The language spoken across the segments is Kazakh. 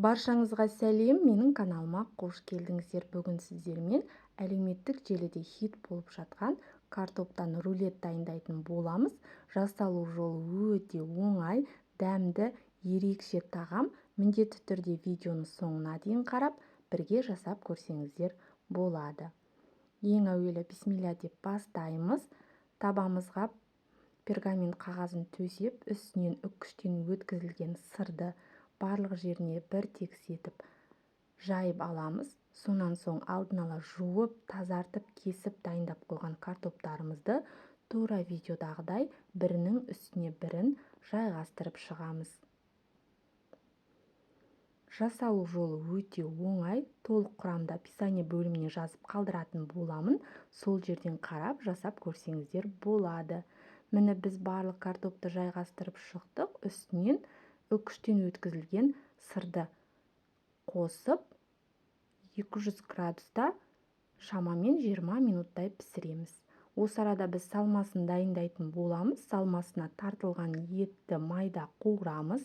Баршаңызға сәлем, менің каналыма қош келдіңіздер. Бүгін сіздермен әлеуметтік желіде хит болып жатқан картоптан рулет дайындайтын боламыз. Жасалу жолы өте оңай, дәмді, ерекше тағам. Міндетті түрде видеоны соңына дейін қарап, бірге жасап көрсеңіздер болады. Ең әуелі бисмилля деп бастаймыз. Табамызға пергамент қағазын төсеп, үстінен үккіштен өткізілген сырды барлық жеріне бір тегіс етіп жайып аламыз. Сонан соң алдын ала жуып, тазартып, кесіп дайындап қойған картоптарымызды тура видеодағыдай бірінің үстіне бірін жайғастырып шығамыз. Жасалу жолы өте оңай, толық құрамда описание бөліміне жазып қалдыратын боламын. Сол жерден қарап жасап көрсеңіздер болады. Міне біз барлық картопты жайғастырып шықтық. Үстінен үккіштен өткізілген сырды қосып 200 градуста шамамен 20 минуттай пісіреміз. Осы арада біз салмасын дайындайтын боламыз. Салмасына тартылған етті майда қуырамыз.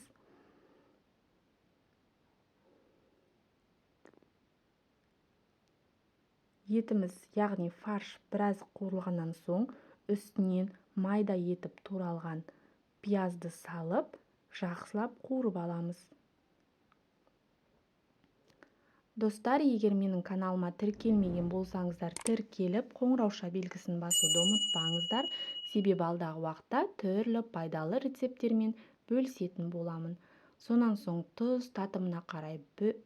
Етіміз, яғни фарш біраз қуырылғаннан соң үстінен майда етіп туралған пиязды салып, жақсылап қуырып аламыз. Достар, егер менің каналыма тіркелмеген болсаңыздар, тіркеліп, қоңырауша белгісін басуды ұмытпаңыздар. Себебі алдағы уақытта түрлі пайдалы рецепттермен бөлісетін боламын. Сонан соң тұз, татымына қарай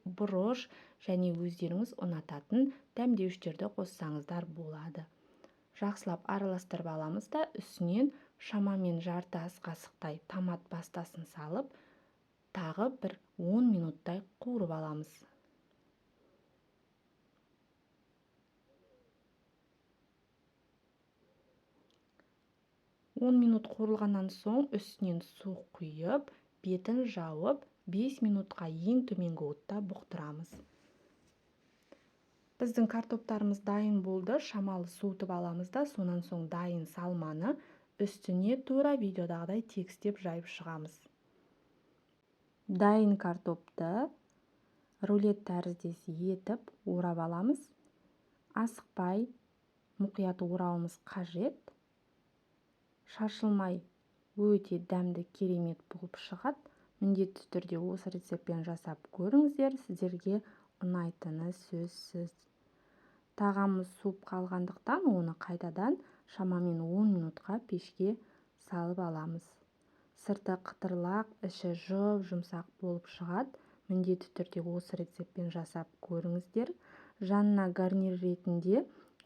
бұрыш және өздеріңіз ұнататын дәмдеуіштерді қоссаңыздар болады. Жақсылап араластырып аламыз да, үстінен шамамен жарты ас қасықтай томат пастасын салып, тағы бір 10 минуттай қуырып аламыз. 10 минут қуырылғаннан соң үстінен су құйып, бетін жауып, 5 минутқа ең төменгі отта бұқтырамыз. Біздің картоптарымыз дайын болды, шамалы суытып аламыз да, сонан соң дайын салманы үстіне тура видеодағыдай тегістеп жайып шығамыз. Дайын картопты рулет тәріздес етіп орап аламыз. Асықпай мұқият орауымыз қажет. Шашылмай өте дәмді, керемет болып шығады. Міндетті түрде осы рецептпен жасап көріңіздер, сіздерге ұнайтыны сөзсіз. Тағамымыз суып қалғандықтан оны қайтадан шамамен 10 минутқа пешке салып аламыз. Сырты қытырлақ, іші жұп-жұмсақ болып шығады. Міндетті түрде осы рецептпен жасап көріңіздер. Жанына гарнир ретінде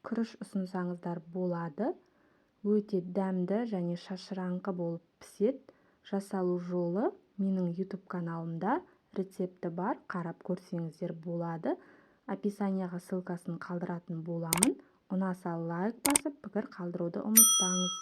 күріш ұсынсаңыздар болады. Өте дәмді және шашыраңқы болып піседі. Жасалу жолы менің YouTube каналымда рецепті бар, қарап көрсеңіздер болады. Описанияға ссылкасын қалдыратын боламын. Ұнаса лайк басып, пікір қалдыруды ұмытпаңыз.